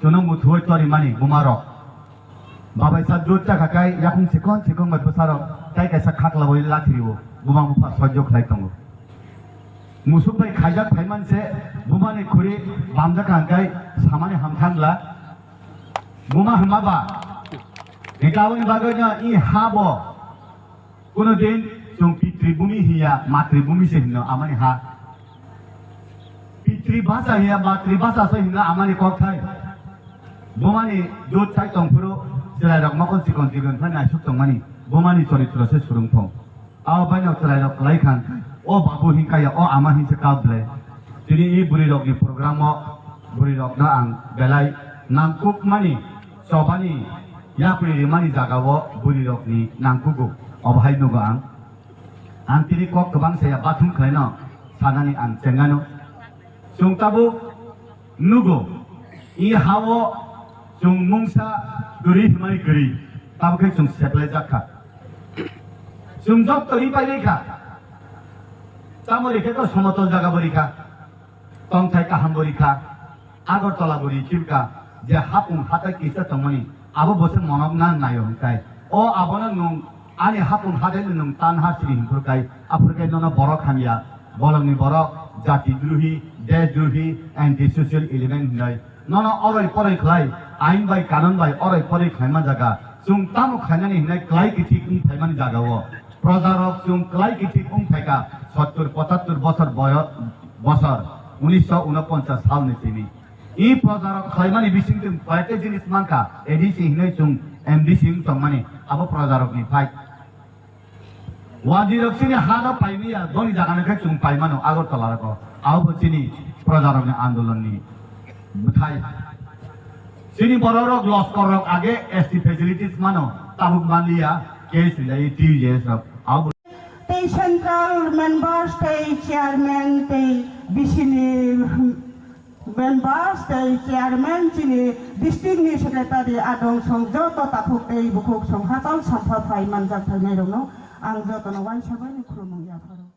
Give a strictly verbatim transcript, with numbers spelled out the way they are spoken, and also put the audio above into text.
Chwngno muthuwi torimani bumarok. Babaisa dud chakha kai yakung chikon chikon bai bwsarok tai kaisa khaklabwi lathiriwo buma bupha sojjo khlai tongo. Musuk bai khaijak phaiman se bumani khuri bamjak hangkai samani hamthangla. Buma hwnma ba hwnkhe aboni bagwino i ha bo kuno din chwng pitri bumi hiya matri bumi se hino amani ha. Pitri basa hiya matri basa se hino amani kokthai. Bumani dud chai tongphuru chwrairok mokol chikon chikon phai naisuk tongmani bumani choritro se surung thong. Abo baino chwrairok kwlai kha, o babu hinkaya, o ama hinse kap ble. Tini i bwrwirokni program o bwrwirokno ang belai nangkukmani chobani yapri rimani jagao bwrwirokni nangkugo. Obo hai nugo ang. Ang tini kok kwbang saya bathum khlaino sanani ang chengano. Chwng tabuk nugo, i hao chwng mungsa kwrwi hwnmani kwrwi, tabuk khe chwng seplaijak kha. Chwng jotto ri painai kha. Tamo ri khe to somotol jaga bo ri kha, tongthai kaham bo ri kha, Agartala bo ri kha, je hapung hatai kisa tongmani, abo bo se monok na naio hwnkhe. O abono nwng ani hapung hatai nwng tan ha siri hinphur kai, aphur kai nono borok hamya, bolongni borok, jati drohi, desh drohi, anti social element hinwi. Nono oroi poroi khlai, ain bai kanun bai oroi poroi khlaima jaga. Chwng tamo khlainani hinai klai kithi wng phaimani jagao. Projarok chwng klai kithi wng phaikha, sottur pochattur bosor boyo-, bosor, unisho unoponchas salni tini. I projarok khlaimani bisingtwi koyekta jinis mankha, A D C hinwi chwng M D C wng tongmani, abo projarokni phai. Wajirok chini ha no paimaya, boni jagano khe chwng paimano Agartala rogo. Abo bo chini projarokni andolonni bwthai. Chini bororok loskorrok age S T facilities mano, tabuk manliya, case rilai T U J S rok. Abo bo tei central members tei chairman tei B C ni members tei chairman chini district ni secretary adong song joto takhuk tei bukhuk song hachal sampha phai manjak phainai rokno ang jotono wansagwi khulumung yapharo.